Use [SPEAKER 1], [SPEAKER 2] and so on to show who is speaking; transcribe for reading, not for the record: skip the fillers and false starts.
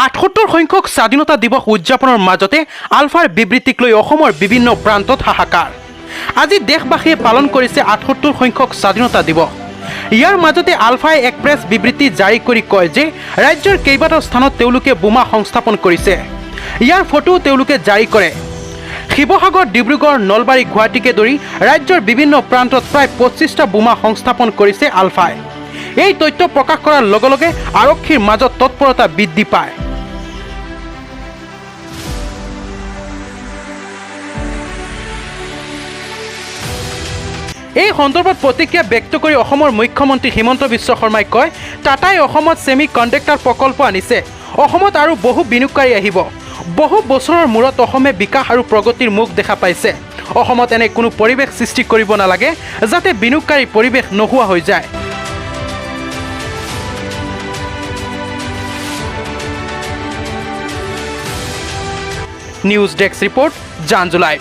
[SPEAKER 1] 78 সংখ্যক স্বাধীনতা দিৱস উদযাপনৰ মাজতে আলফাৰ বিবৃতিক লৈ অসমৰ বিভিন্ন প্ৰান্তত হাহাকাৰ। আজি দেশবাসীয়ে পালন কৰিছে 78 সংখ্যক স্বাধীনতা দিৱস। ইয়াৰ মাজতে আলফাই এক প্ৰেছ বিবৃতি জাৰি কৰি কয় যে ৰাজ্যৰ কেইবাটাও স্থানত তেওঁলোকে বোমা সংস্থাপন কৰিছে। ইয়াৰ ফটোও তেওঁলোকে জাৰি কৰে। শিৱসাগৰ, ডিব্ৰুগড়, নলবাৰী, গুৱাহাটীকে ধৰি ৰাজ্যৰ বিভিন্ন প্ৰান্তত প্ৰায় 25টা বোমা সংস্থাপন কৰিছে আলফাই। এই তথ্য প্ৰকাশ কৰাৰ লগে লগে আৰক্ষীৰ মাজত তৎপৰতা বৃদ্ধি পায়। এই সন্দৰ্ভত প্ৰতিক্ৰিয়া ব্যক্ত কৰি অসমৰ মুখ্যমন্ত্ৰী হিমন্ত বিশ্ব শৰ্মাই কয়, টাটাই অসমত ছেমি কণ্ডাক্টৰ প্ৰকল্প আনিছে। অসমত আৰু বহু বিনিয়োগকাৰী আহিব। বহু বছৰৰ মূৰত অসমে বিকাশ আৰু প্ৰগতিৰ মুখ দেখা পাইছে। অসমত এনে কোনো পৰিৱেশ সৃষ্টি কৰিব নালাগে, যাতে বিনিয়োগকাৰী পৰিৱেশ নোহোৱা হৈ যায়। নিউজ ডেস্ক ৰিপৰ্ট, জানজু লাইভ।